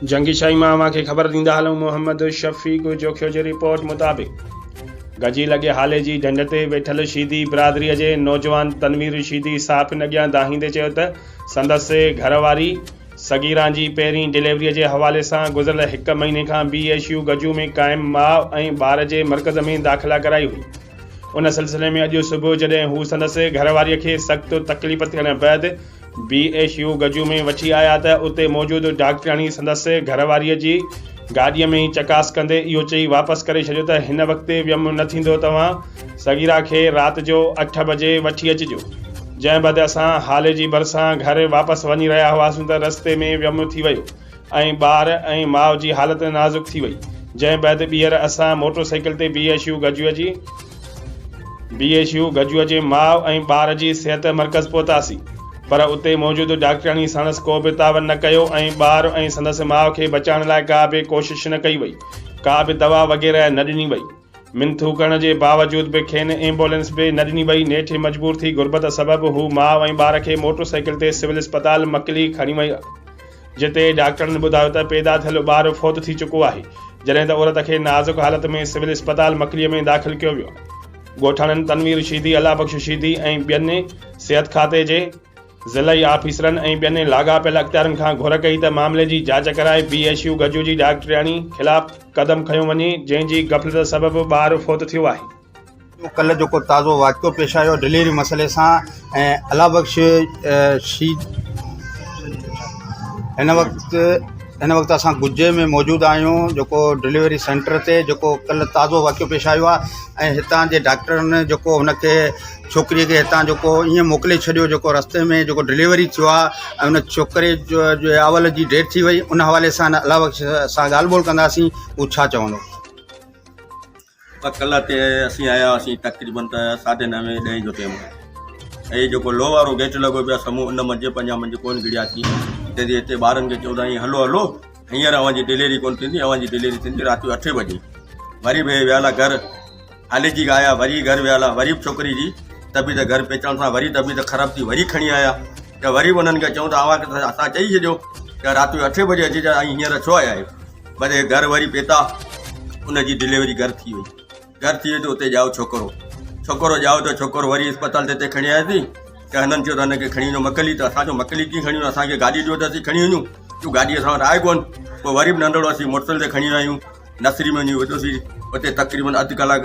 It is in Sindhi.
جنگي شاهي مان اوهان کي خبر ڏيندا هلون محمد شفيق جوکيو جي رپورٽ مطابق گجي لڳي هالي جي ڍنڍ تي ويٺل شيدي برادري جي نوجوان تنوير شيدي صحافين اڳيان دانهيندي چيو ته سندس گهر واري صغيران جي پهرين ڊليوري جي حوالي سان گذريل هڪ مهيني کان بي ايڇ يو گجو ۾ قائم ماء ۽ ٻار جي مرڪز ۾ داخلا ڪرائي هئي ان سلسلي ۾ اڄ صبح جڏهن هو سندس گهر واري کي سخت تڪليف ٿيڻ بعد بي ايڇ يو گجو ۾ وٺي آيا ته اتي موجود ڊاڪٽرياڻي سندس گهر واريء جي گاڏيء ۾ ئي چڪاس ڪندي اهو چئي واپس ڪري ڇڏيو ته هن وقت ويم نه ٿيندو توهان صغيرا کي رات جو اٺ بجي وٺي اچجو. جنهن بعد اسان هالي جي ڀرسان گهر واپس وڃي رهيا هئاسون ته رستي ۾ ويم ٿي ويو ۽ ٻار ۽ ماء جي حالت نازڪ ٿي وئي جنهن بعد ٻيهر اسان موٽر سائيڪل تي بي ايڇ يو گجوء جي بي ايڇ يو گجوء جي ماء ۽ ٻار جي صحت مرڪز پهتاسين پر اتي موجود ڊاڪٽرياڻي ساڻس ڪو به تعاون نه ڪيو ۽ ٻار ۽ سندس ماء کي بچائڻ لاء ڪا به ڪوشش نه ڪئي وئي ڪا به دوا وغيره نه ڏني وئي منٿون ڪرڻ جي باوجود به کين ايمبولينس به نه ڏني وئي نيٺ مجبور ٿي غربت سبب هو ماء ۽ ٻار کي موٽر سائيڪل تي سول اسپتال مڪلي کڻي ويا جتي ڊاڪٽرن ٻڌايو ته پيدا ٿيل ٻار فوت ٿي چڪو آهي، جڏهن ته عورت کي نازڪ حالت ۾ سول اسپتال مڪلي ۾ داخل ڪيو ويو آهي. ڳوٺاڻن تنوير شيدي، الله بخش شيدي ۽ ٻين صحت کاتي جي ضلعي آفيسرن ۽ ٻين لاڳاپيل اختيارين کان گهر ڪئي ته معاملي جي جاچ ڪرائي بي ايڇ يو گجو جي ڊاڪٽرياڻي خلاف قدم کنيو وڃي، جنهن جي غفلت سبب ٻار فوت ٿيو آهي. ڪلهه جيڪو تازو واقعو پيش آيو ڊليوري مسئلي سان ۽ الله بخش شھيد هن وقت هن وقت اسان گجي ۾ موجود آهيون جيڪو ڊليوري سينٽر تي جيڪو ڪلهه تازو واقعو پيش آيو آهي ۽ هتان جي ڊاڪٽرن جيڪو هن کي ڇوڪري کي هتان جيڪو ائين موڪلي ڇڏيو جيڪو رستي ۾ جيڪو ڊليوري ٿيو آهي ۽ ان ڇوڪري جو اول جي ڊيٿ ٿي وئي ان حوالي سان الله بخش سان ڳالهه ٻولهه ڪنداسين هو ڇا چوندو. ٻه ڪلاڪ تي اسين آيا هئاسين تقريبن ته ساڍي نوين ڏهين جو ٽيم هو ۽ جيڪو لوهه وارو گيٽ لڳو پيو آهي سمون ان منجهه پنجا منجهه ڪونه گهڙياسين هتي جي هتي ٻارن کي چئون ٿا ائين هلو هلو هينئر اوهان جي ڊليوري ڪونه ٿيندي اوهان جي ڊليوري ٿيندي رات جو اٺين بجي وري به ويا هلا گهر هالي جي آيا وري گهر ويا هلا وري به ڇوڪري جي طبيعت گهر پهچڻ سان وري طبيعت خراب ٿي وري کڻي آيا ته وري به انهن کي چئون ته اوهان کي اسان چئي ڇڏيو ته رات جو اٺين بجي اچجو ۽ هينئر ڇو آيا آهيو وري گهر وري پيتا ان جي ڊليوري گهر ٿي وئي گهر ٿي وئي ته اتي ڄائو ڇوڪرو ڇوڪرو ڄائو ته ڇوڪرو وري اسپتال تي هتي کڻي آياسين ته هنن چيو ته هن کي کڻي وڃو مڪلي ته اسان چيو مڪلي ڪيئن کڻي وڃون اسان کي گاڏي ڏيو ته اسين کڻي وڃون جو گاڏي اسان وٽ آهي ڪونه پوء وري به ننڍڙو اسين موٽر سائيڪل تي کڻي ويا آهيون نرسري ۾ وڃي وڌوسين اتي تقريبن اڌ ڪلاڪ.